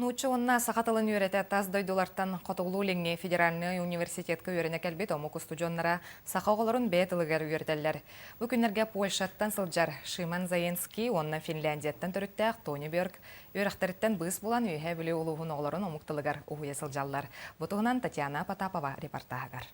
Нуучча уонна саха тылын үөрэтэ тас дойдулартан Хотугулуу-Илиҥҥи федеральнай университетка үөрэнэ кэлбит омук устудьуоннара саха оҕолорун бэйэ тылыгар үөрэтэллэр. Бу күннэргэ Польшаттан сылдьар Шиман Заенский уонна Финляндияттан төрүттээх Тони Бёрк үөрэхтэриттэн быыс булан Үөһээ Бүлүү улууһун оҕолорун омук тылыгар уһуйа сылдьаллар. Бу туһунан Татьяна Потапова репортаһыгар.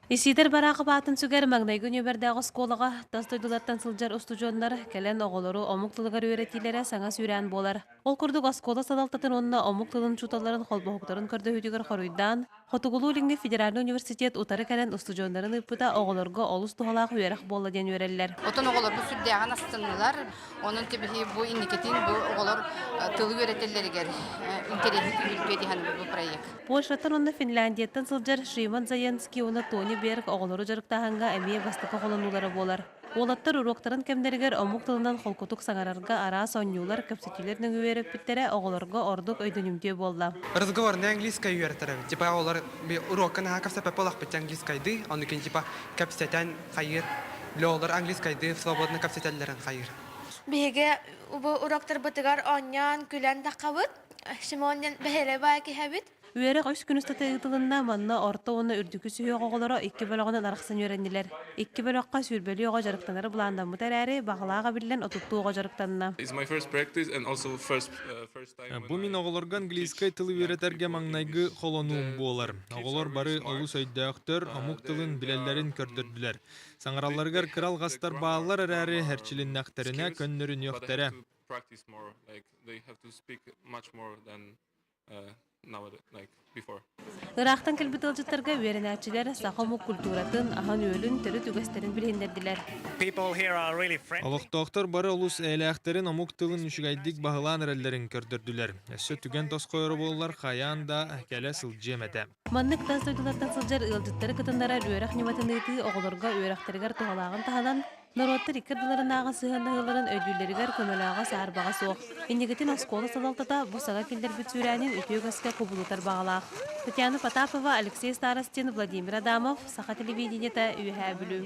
Исиидэр Бараахап аатын сүгэр маҥнайгы нүөмэрдээх оскуолаҕа тас дойдулартан сылдьар устудьуоннар кэлэн оҕолору омук тылыгар үөрэтиилэрэ саҥа сүүрээн буолар. Ол курдук оскуола салалтатын уонна омук тылын учууталларын холбоһуктарын көрдөһүүтүгэр хоруйдаан, Хотугулуу-Илиҥҥи федеральнай университет утары кэлэн устудьуоннарын ыыппыта оҕолорго олус туһалаах үөрэх буолла диэн үөрэллэр. Отон оҕолорбут сүрдээҕин астыннылар. Онон кэбиһии бу инникитин бу оҕолор тылы үөрэтэллэригэр интэриэһи күүһүрдүө диэн бу проект. Польшаттан уонна Финляндияттан сылдьар Шимон Заенский уонна Тони Берг оҕолору дьарыктааһыҥҥа эмиэ бастакы холонуулара буолар. Уолаттар уруоктарын кэмнэригэр омук тылынан холкутук саҥарарга араас оонньуулар, кэпсэтиилэр нөҥүө үөрэппиттэрэ оҕолорго ордук өйдөнүмтүө буолла. Разговорный английскай үөрэтэрэ. Типа олор уруокка наһаа кэпсэппэт буолахпыт английскайдыы, оннукин типа кэпсэтэн хайыыр. Олор английскайдыы свободно кэпсэтэллэрин хайыыр. Биһиги бу уроктарбытыгар оонньоон, күлэн таххабыт. Симон диэн бэһиэлэй баай киһэбит. Үөрэх үс күн устата ыытылынна, манна орто уонна үрдүкү сүһүөх оҕолоро икки бөлөҕүнэн арахсан үөрэннилэр. Икки бөлөххө сүүрбэлии оҕо дьарыктанара былааннаммыта эрээри, баҕалаах эбиллэн отуттуу оҕо дьарыктанна. Бу мин оҕолорго английскай тылы үөрэтэргэ маҥнайгы холонуум буолар. Оҕолор бары олус өйдөөхтөр, омук тылын билэллэрин көрдөрдүлэр. Саҥаралларыгар кыра алҕастар бааллар эрээри, эрчилиннэхтэринэ көннөрүнүөхтэрэ. Practice more, like they have to speak much more than like before. Ыраахтан кэлбит ыалдьыттарга үөрэнээччилэр саха омук культуратын, аһын-үөлүн, төрүт үгэстэрин билиһиннэрдилэр. Олохтоохтор бары олус эйэлээхтэрин омук тылын үчүгэйдик баһылаан эрэллэрин көрдөрдүлэр. Өссө түгэн тосхойоро буоллар хайаан да кэлэ сылдьыам этэ. Маннык тас дойдулартан сылдьар ыалдьыттары кытыннарар үөрэх ньыматын ыытыы оҕолорго үөрэхтэригэр туһалааҕын таһынан, Норуоттар икки ардыларынааҕы сыһыаннаһыыларын өйдүүллэригэр көмөлөөҕө саарбаҕа суох. Инникитин оскуола салалтата бу саҥа киллэрбит сүүрээнин үтүө үгэскэ кубулутар баҕалаах. Татьяна Потапова, Алексей Старостин, Владимир Адамов, Саха телевидениета, Үөһээ Бүлүү.